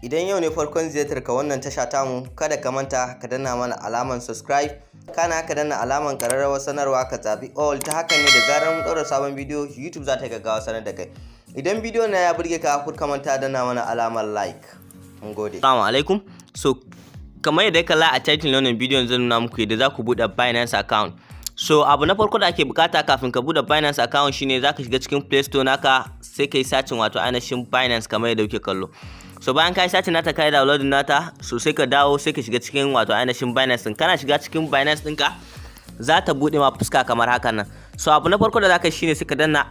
Idan yau ne farkon ziyartar ka wannan tasha tamu, kada ka manta ka danna mana alaman subscribe, kana ka danna alaman ƙararrawar sanarwa, ka zaɓi all. Ta haka ne da zarar mun ɗaura sabon bidiyo, YouTube za ta gaggawa sanar da kai. Idan bidiyo na ya burge ka, kar ka manta danna mana alamar like. Mun gode. Assalamu alaikum. So kamar yadda kalla a title na wannan bidiyon, zan nuna muku yadda za ku buɗe Binance account. So abu na farko da ake bukata kafin ka buɗe Binance account shine za ka shiga cikin Play Store naka, sai ka yi searching wato ainihin Binance kamar yadda kuke kallo. So bayan ka yi searching nata, ka yi downloading nata, so sai ka dawo, sai ka shiga cikin wato ainihin Binance din. Kana shiga cikin Binance ɗinka, za ta buɗe ma fuska kamar hakan nan. So abu na farko da za ka yi shine sai ka danna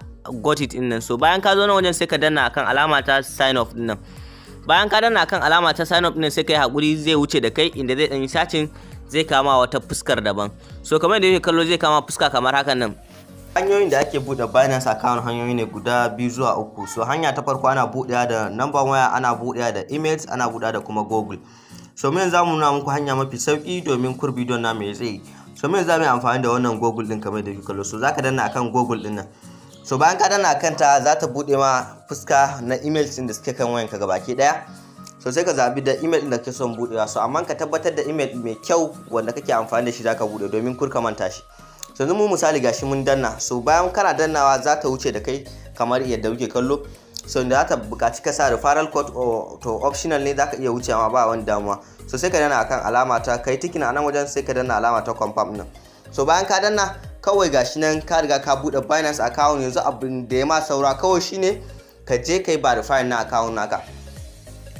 "got it" ɗin nan. So bayan ka zo nan wajen, sai ka danna akan alama ta "sign up" ɗin nan. Bayan ka danna akan alama ta "sign up" ɗin, sai ka yi haƙuri, zai wuce da kai inda zai ɗan yi searching, zai kama wata fuskar daban. So kamar yadda yake kallo, zai kama fuska kamar hakan nan. Hanyoyin da ake buɗe Binance account hanyoyi ne guda biyu zuwa uku. So hanya ta farko, ana buɗewa da number waya, ana buɗewa da emails, ana buɗewa da kuma Google. So mu yanzu zamu nuna muku hanya mafi sauki domin kur bidiyon na mai tsayi. So mu yanzu zamu yi amfani da wannan Google din kamar yadda kuke kallo. So zaka danna akan Google din nan. So bayan ka danna akan ta, za ta buɗe ma fuska na emails din da suke kan wayanka gabaki ɗaya. So sai ka zabi da email din da kake son buɗewa. So amma ka tabbatar da email mai kyau wanda kake amfani da shi zaka buɗe, domin kur ka manta shi. So yanzu mu misali gashi mun danna. So bayan kana dannawa, za ta wuce da kai kamar yadda kuke kallo. So inda za ta buƙaci ka sa referral code, to optional ne, zaka iya wucewa, ba wani damuwa. So sai ka danna akan alama ta kai ticking a nan wajen, sai ka danna alama ta "confirm" din. So bayan ka danna, kawai gashi nan ka riga ka buɗe Binance account. Yanzu abin da ya ma saura kawai shine ka je ka yi verify na account naka.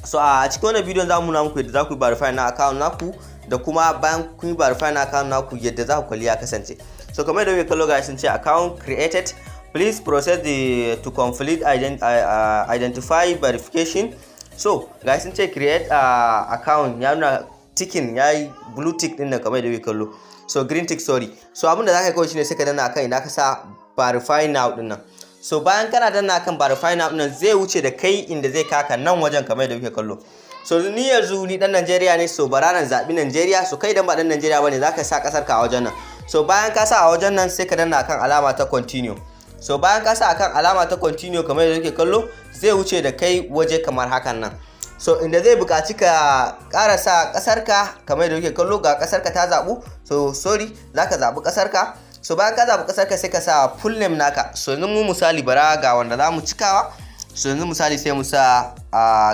So a cikin wannan bidiyon za mu nuna muku yadda za ku yi verify na account naku, da kuma bayan kun yi verify na account naku, yadda za ku kalli ya kasance. So kamar yadda muke kallo, ga sun ce "Account created, please process the to complete identify verification". So ga sun ce "create account", ya nuna ticking, ya yi blue tick din nan kamar yadda muke kallo, so green tick, sorry. So abin da za ka yi kawai shine sai ka danna akan inda ka sa "verify now" din nan. So bayan kana danna akan "verify now" din nan, zai wuce da kai inda zai kaka nan wajen kamar yadda kuke kallo. So ni yanzu ni dan Najeriya ne, so bara nan zabi Najeriya. So kai idan ba dan Najeriya bane, zaka sa kasar ka a wajen nan. So bayan ka sa a wajen nan, sai ka danna akan alama ta "continue". So bayan ka sa akan alama ta "continue" kamar yadda kuke kallo, zai wuce da kai waje kamar hakan nan. So inda zai buƙaci ka ƙara sa ƙasarka kamar yadda kuke kallo, ga ƙasarka ta zaɓu. So sorry, zaka zaɓi ƙasarka. So bayan ka zaɓi ƙasarka, sai ka sa full name naka. So yanzu mu misali bara ga wanda za mu cikawa. So yanzu misali sai mu sa,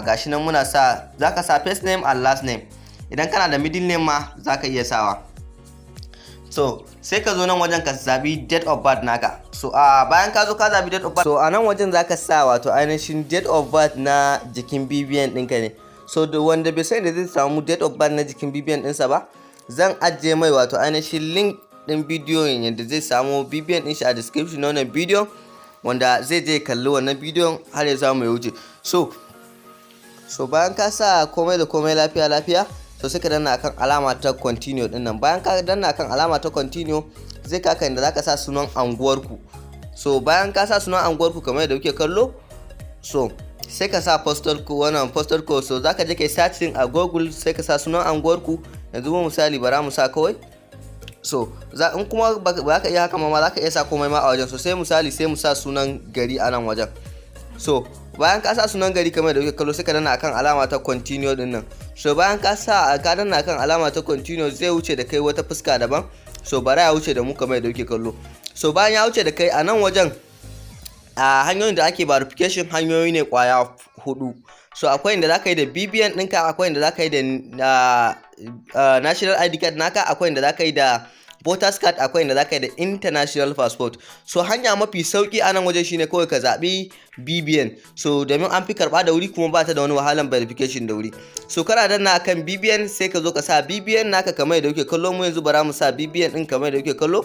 gashi nan muna sa, zaka sa first name and last name. Idan kana da middle name ma, zaka iya sawa. So sai ka zo nan wajen ka zabi date of birth naka. So a bayan ka zo ka zabi date of birth, so a nan wajen zaka sa wato ainihin date of birth na jikin BVN ɗinka ne. So da wanda bai san da zai samu date of birth na jikin BVN ɗinsa ba, zan ajiye mai wato ainihin link ɗin bidiyon yadda zai samu BVN ɗin shi a description na wannan bidiyon, wanda zai je kalli wannan bidiyon har ya samu ya wuce. So bayan ka sa komai da komai lafiya lafiya, so sai ka danna akan alama ta "continue" din nan. Bayan ka danna akan alama ta "continue", zai kaka inda zaka sa sunan anguwarku. So bayan ka sa sunan anguwarku kamar yadda kuke kallo, so sai ka sa postal code, wannan postal code. So zaka je kai searching a Google, sai ka sa sunan anguwarku. Yanzu mu misali bara mu sa kawai. So za in kuma ba ka iya haka ma, za ka iya sa komai ma a wajen. So sai misali sai mu sa sunan gari a nan wajen. So bayan ka sa sunan gari kamar da kuke kallo, sai ka danna akan alama ta "continue" din nan. So bayan ka sa, ka danna akan alama ta "continue", zai wuce da kai wata fuska daban. So bara ya wuce da mu kamar da kuke kallo. So bayan ya wuce da kai a nan wajen, a hanyoyin da ake verification hanyoyi ne kwaya hudu. So akwai inda zaka yi da BVN ɗinka, akwai inda zaka yi da national ID card naka, akwai inda zaka yi da voters card, akwai inda zaka yi da international passport. So hanya mafi sauki a nan wajen shine kawai ka zaɓi BVN, so domin an fi karɓa da wuri kuma ba ta da wani wahalan verification da wuri. So kana danna akan BVN, sai ka zo ka sa BVN naka kamar yadda kuke kallo. Mu yanzu bara mu sa BVN ɗin kamar yadda kuke kallo.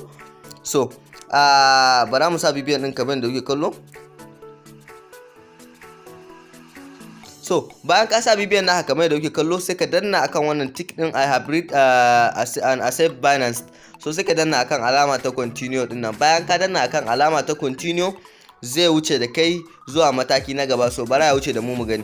So bara mu sa BVN ɗin kamar yadda kuke kallo. So bayan ka sa BVN naka kamar yadda kuke kallo, sai ka danna akan wannan tick din "I have read and accept Binance". So sai ka danna akan alama ta "continue" din nan. Bayan ka danna akan alama ta "continue", zai wuce da kai zuwa mataki na gaba. So bara ya wuce da mu mu gani.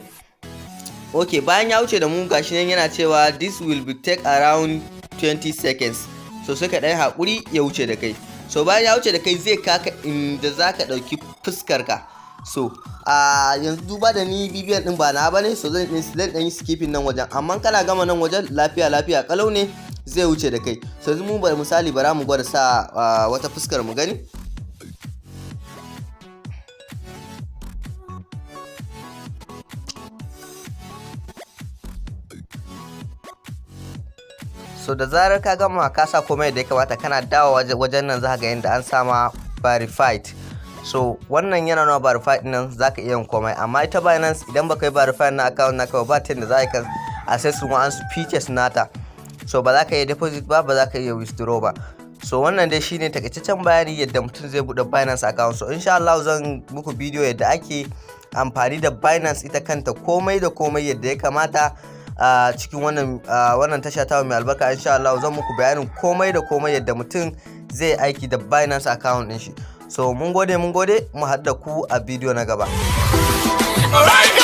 Ok, bayan ya wuce da mu, gashi nan yana cewa "This will be take around 20 seconds". So sai ka ɗan haƙuri ya wuce da kai. So bayan ya wuce da kai, zai kaka inda za ka ɗauki fuskar ka. So a yanzu, duba da ni BVN din ba na bane, so zan yi skipping nan wajen. Amma kana gama nan wajen, lafiya lafiya kalau ne, zai wuce da kai. So yanzu mu bari, misali, bara mu gwada sa wata fuskar mu gani. So da zarar ka gama ka sa komai da ya kamata, kana dawowa wajen nan, za ka ga yadda an sama verified. So wannan yana nuna verified nan za ka iya yin komai. Amma ita Binance, idan baka yi verified na account naka ba, ta yadda za ka access wa'ansu features nata. So ba za ka iya deposit ba, ba za ka iya withdraw ba. So wannan dai shine takaitaccen bayani yadda mutum zai bude Binance account. So insha Allah zan muku bidiyo yadda ake amfani da Binance ita kanta, komai da komai yadda ya kamata, a cikin wannan tasha ta mai albarka. Insha Allah zan muku bayanin komai da komai yadda mutum zai aiki da Binance account din shi. So mun gode, mun gode, mu haɗu da ku a bidiyo na gaba. Alright.